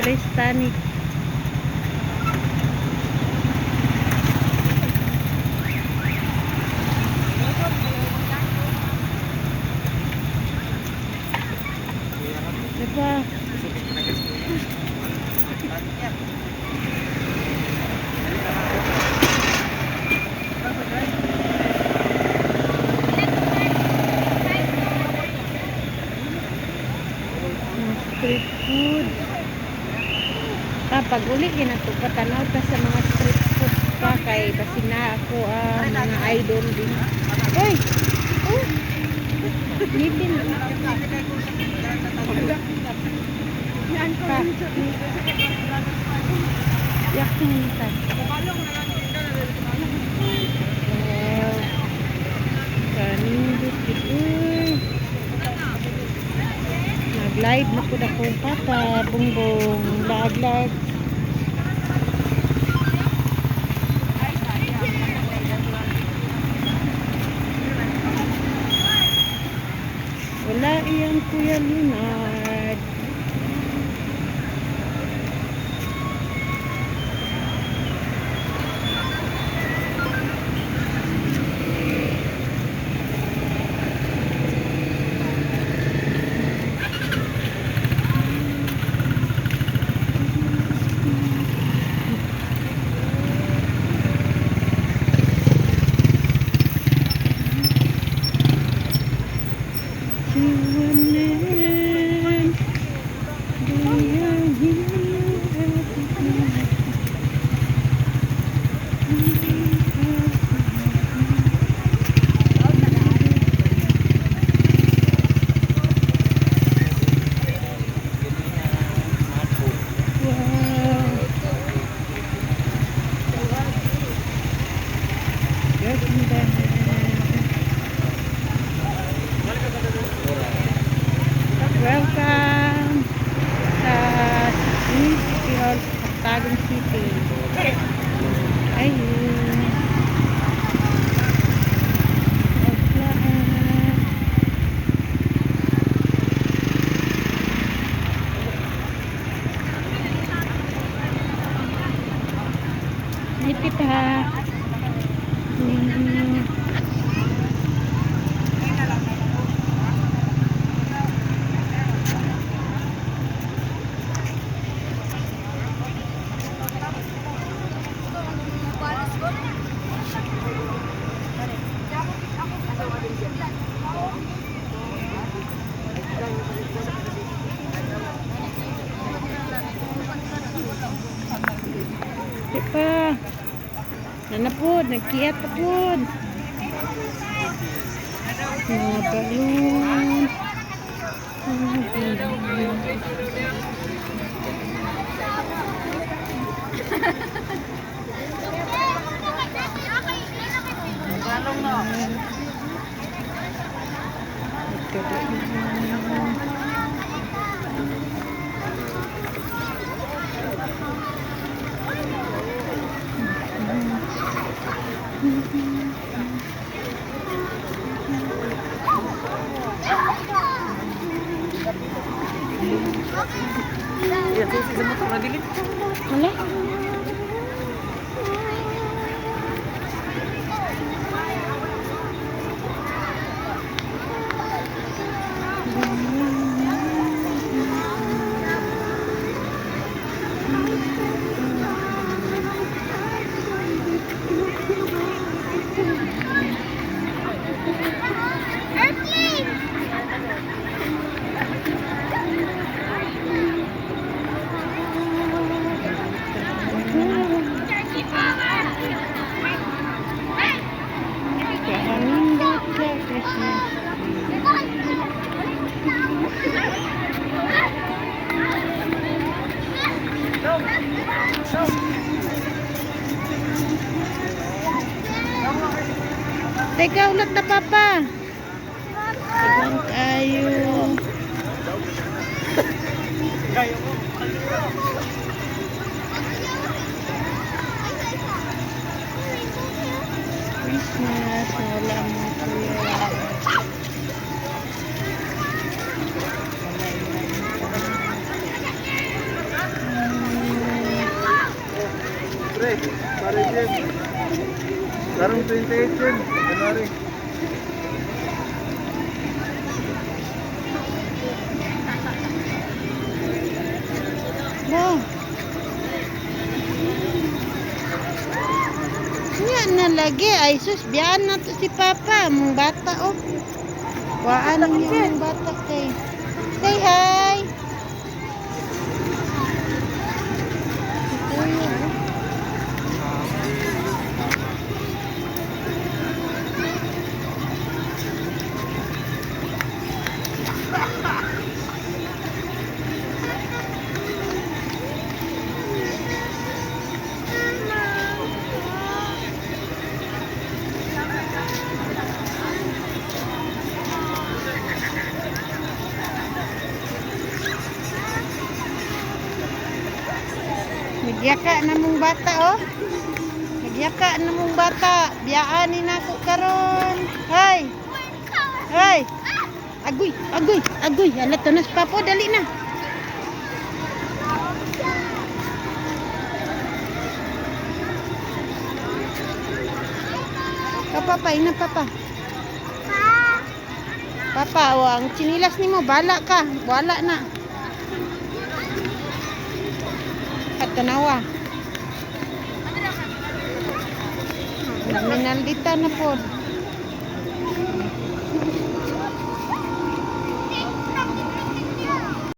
Stress tanic. Diba? Mga street food. Kapag uli ginato patanaw ta sa mga street food pa kay basig na ako ang mga idol din. Oy. Oh. Ngipin. Pa. Yak ta. Wow. Kanindot gid uy. Nag-live na pud akong papa, Bongbong, laag-laag. Wala iyang Kuya Leonard. Siwanan, Wow. Ganda. Welcome sa New City Hall sa Tagum City. Ayun. Offline. Nipit ha. Di pa. Nana po, nagkiyat pa po. Mga balon. Mga balon. Yan, susi sa motor, nabilin. Wala. Airplane! Turkey power! Kaanindot sa Christmas. Teka, ulat na, papa. Ibang kayo. Christmas, wala mo kuya. Pare Jim. Karong 28 Jim. January. Ba. Nya na lagi ay sus, biyaan na to si Papa mong bata oh. Waan niya mong bata kay. Say hi. Si Kuya, oh. Nagyaka na mong bata oh. Nagyaka na mong bata. Biyaan ni nako karon. Hay. Hay. Agoy, agoy, agoy. Ala tunas papo, dali na. Papa, pa, ina papa. Papa, oh, ang chinilas nimo bala ka. Wala na. At tanawa. Minaldita na po.